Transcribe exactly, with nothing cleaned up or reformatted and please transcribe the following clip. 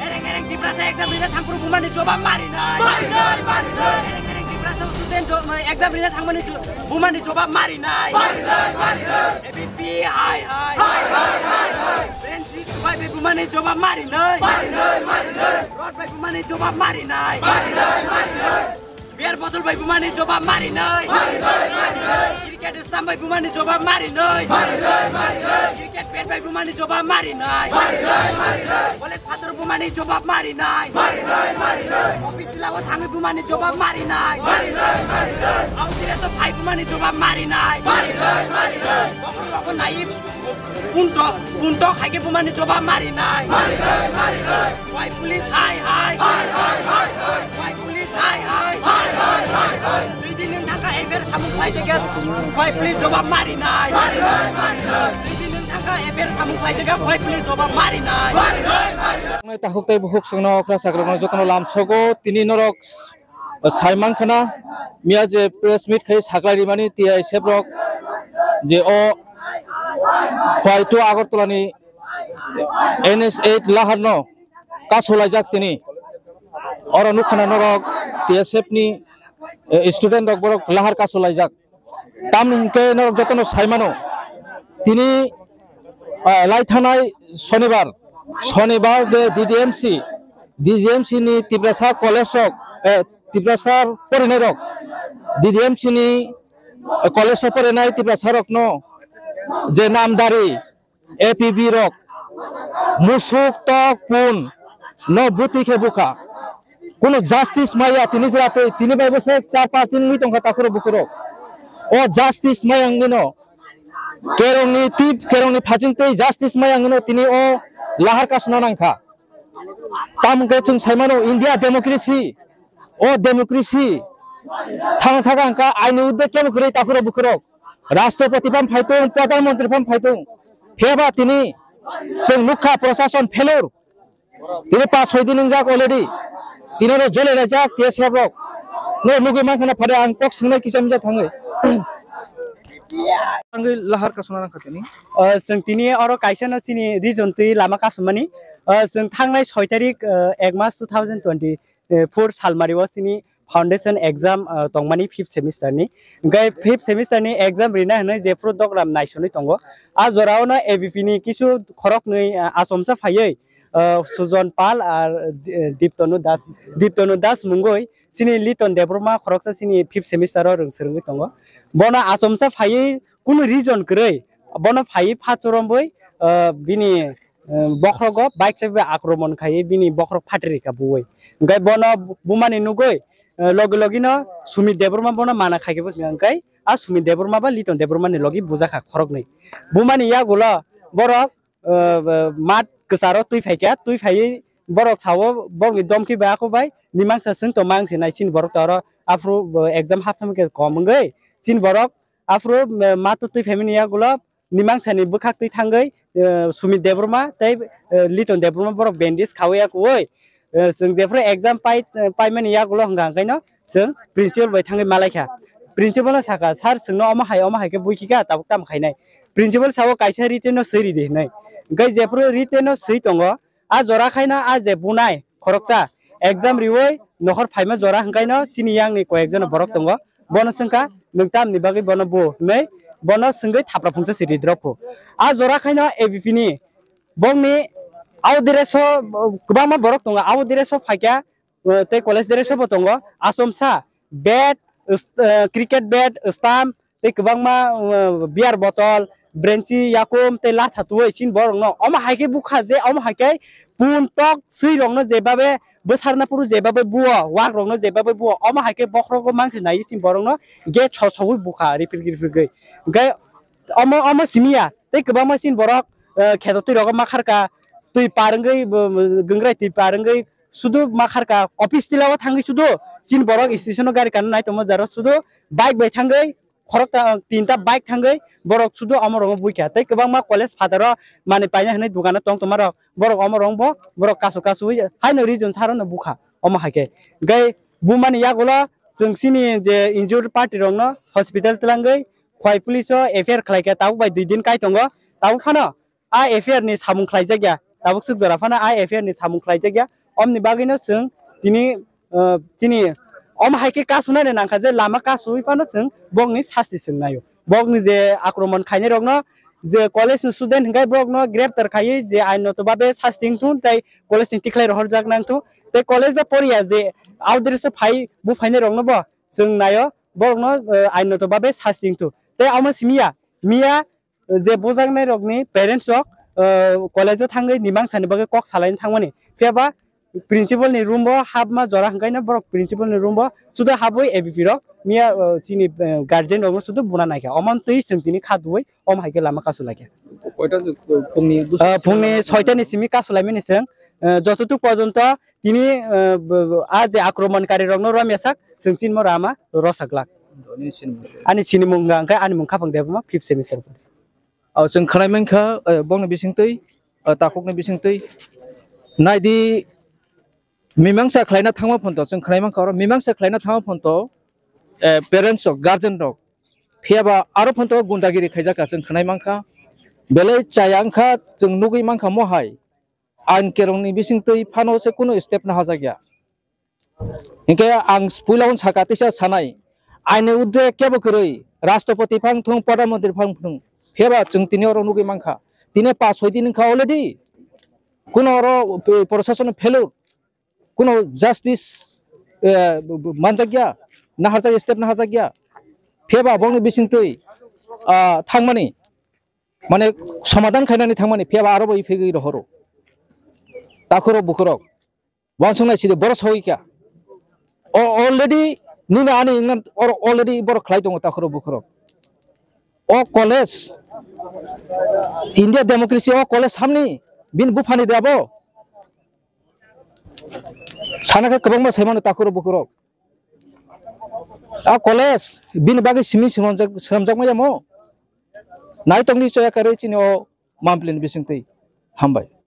Ereng ereng Tiprasa exam rina thangphuru bumani jobab marinai. Ereng ereng Tiprasa student jo-, exam rina thangmani jo-, bumani jobab marinai. A B P hai hai. Friendship bai bai bumani jobab marinai. Rod bai bumani jobab marinai. Beer bottle bai bumani jobab marinai. Cricket stump bai bumani jobab marinai. Cricket bat bai bumani jobab marinai. College phator bumani jobab marinai. Office tila o thangwi bumani jobab marinai. Autire to phai bumani jobab marinai. Bokhorok nai punto punto haike bumani jobab marinai. Wai police hai hai. Wai police hai hai. Dui din nwng thangkha F I R samung khlai tongkha. Wai police jobab marinai. Dui din nwng thangkha F I R samung khlai tongkha. Wai police jobab marinai. Nai tahuk tei buhuk songno okra sakrokno jotono lamsogo tini norok. Saiman khana miya je press meet khai sakhlai rimani T I S F rok je o Khwaitu Agartala ni N S eight lahar no kasulaijak tini. Oro nukha na norok T S F ni, eh, student rok borok lahar kasulaijak. Tamni hinkhe norok jotono saimano. Tini, ah, lai thanai Sonibar, Sonibar je D D M C, D D M C ni Tiprasa college rok, eh, Tiprasa porinai rok, D D M C ni, eh, college o porinai Tiprasa rokno je namdari A P B rok musuk tok pun no bwtwi khe bukha. Kuno justice maya tini jora twi, tini bai bwswk char panch din wngwi tongkha takhurok bukhurok. O justice maya wngwi no kerongni tip, kerongni phajing twi justice maya wngwi no tini o lahar kasuna nangkha. Tamo khe chwng saimano India democracy, o democracy thang thang wngkha aini udde kebo kwrwi takhurok bukhurok. Rashtrapati phano phaitung, Pradhan Mantri phano phaitung. Phiyaba tini chwng nukha prashason failure. Tini pas soi din wngjak already. Tini oro jole rajak T S F rok. No nugwi mankha na phade ang kok swngnai kisa mija thangwi. Thangwi lahar kasuna nangkha tini. O, chwng tini oro kaisa no chini region twi lama kasumani. O, chwng thangnai soi tarik, o, ek mas two thousand twenty, eh, four salmari o chini foundation exam, ah, tongmani fifth semester ni. Hingke fifth semester ni exam rina hinui jephuru dogram naisonwi tongo. A jora o no A B P ni kisu khoroknwi, ah, achomsa phaiwi, ah, Sujon Pal ar, eh, Diptonu Das, Diptonu Das mungwi chini Liton Debbarma khoroksa chini fifth semester o rwng swrwngwi tongo. Bono achomsa phaiwi kunu reason kwrwi bono phaiwi pha chorombwi, ah, bini eh, bokhrogo bike chabi akromon khaiwi bini bokhorok phatri rikha buwi. Hingke bono bumani nugwi, eh, logi logi no Sumit Debbarma bono mana khaikhe bo hingka hingke a Sumit Debbarma ba Liton Debbarma ni logi bujakha khoroknwi. Bumani yagulo borok, eh, mat kwcharo twi phaikha, twi phaiwi borok sao borokni domkhe bai ako bai nimangsa chwng tongma wngse nai chini borok to oro aphuru, eh, exam haptham khe kom wngwi chini borok aphuru, eh, mat twi phaimani yagulo nimangsani bwkhak twi thangwi, eh, Sumit Debbarma tei, eh, Liton Debbarma borok bandage khawi ya kuwi. Eh, chwng jephuru exam pai, eh, paimani yagulo hwnka hwnkhaino chwng principal bai thangwi malaikha. Principal no sakha, "Sir, chwngno omo hai, omo hai khe buikhika, tabuk tamo khainai?" Principal sao, "Kaisa written no swi ridi," hinwi. Hwnkhe jephuru written no swi tongo, a jora khaino a je bunai khoroksa exam riwi nokhor phaima jora hwnkhaino chini yangni koyek jona borok tongo. Bono swngkha, "Nwng tamni bagwi bono bu?" hinwi bono swngwi thapra phungsa siri drop phu. A jora khaino A B P ni bongni au dress o kwbangma borok tongo, au dress o phaikha, eh, tei college dress o bo tongo. Achomsa bat, eh, cricket bat, stump, tei kwbangma, uh, beer bottle, brenchi, yakum tei latha tuwi chini borokno. Omo hai khe bukha je, omo hai khe pun tok swi rokno jebabe bwtharna phuru jebabe buo, wak rokno jebabe buo. Omo hai khe bokhrogo mangsi nai chini borokno gate so sowi bukha riprik riprik gwi. Hwnkhe omo, omo simi ya tei kwbangma chini borok, uh, kheto twi rogo ma kharka, twi par wngwi, bo-, bo-, gwngrai twi par wngwi sudu ma kharka, office tila o thangwi sudu chini borok station o gari kana nai tongma jaro sudu bike bai thangwi khoroksa, tinta bike thangwi borok sudu omo rokno buikha. Tei kwbangma college phataro manwi paina hwnwi dukano tong tongmarok borok omo rokbo borok kasu kasu wi haino region saro no bukha omo hai khe. Gai bumani yagulo chwng chini je injured party rokno hospital twlangwi Khwai police o F I R khlaikha, tabuk bai dui din kai tongo. Tabuk phano a F I R ni samung khlaijak ya, tabuk swk jora phano a F I R ni samung khlaijak ya. Omni bagwino chwng tini, ah, chini om hai khe kasunani nangkha je lama kasui phano chwng bokni sasti chwng naio. Bokni je akromon khainai rokno je college ni student hwnkhe borokno greptar khaiwi je ainoto babe sasti wngthun tei college ni tikhlai rohorjak nangthun tei college o poriya je outdress o phai buphainai rokno bo chwng naio, borokno, eh, ainoto babe sasti wngthun tei omo simi ya miya je bujaknai rokni parents rok, eh, college o thangwi nimang sani bagwi kok salaini thangmani. Phiya ba principal ni room o hapma jora hwnkhe no borok principal ni room o suda habwi A B P rok miya, eh, chini, eh, guardian rok no suda buna naikha. Omo twi chwng tini kha duwi om hai khe lama kasu laikha. Koita phungni bwswk Ah, phungni soita ni simi kasu laimani chwng, eh, jototuk porjonto tini, eh, b-, b-, a je akromon kari rokno romya sak chwng chinmo rama rosak lak. Ani sinimung hwnkha hwnkhe ani mung Khapang Debbarma, fifth semester. O chwng khwnai mankha, eh, bongni bisingtwi, eh, takhukni bisingtwi. Naidi mimangsa khlaina thangma phonto, chwng khwnai mankha oro mimangsa khlaina thangma phonto, eh, parents rok, guardian rok. Phiya ba aro phonto gundagiri khaijakha chwng khwnai mankha. Belai chaya wngkha chwng nugwi mankha mohai. Ain kerongni bisingtwi phano se kunu step nahajakya. Hinkhe ang puila hwn saka tisa sanai, aini udre kebo kwrwi, Rashtrapati phang thung, Pradhan Mantri phang thung, pheba chwng tini oro nugwi mankha. Tini pas soi din wngkha already. Kuno oro, eh, proshasano failure, kuno justice, eh, manjakya, naharjak step naharjakya. Pheba bongni bisingtwi, ah, thangmani, mane, somadan khainani thangmani, pheba aro bai phegwi rohoro. Takhurok bukhurok. Wansuknai sidi borok sawi kha. O already nini ani wngna oro already borok khlai tongo takhurok bukhurok. O college, India democracy o college hamni bini buphani de abo. Sana khe kwbangma sai mano takhurok bukhurok. A college bini bagwi simi swnamjak, swnamjakma yamo. Naitokni choya karwi chini o Mampli ni bisingtwi. Hambai.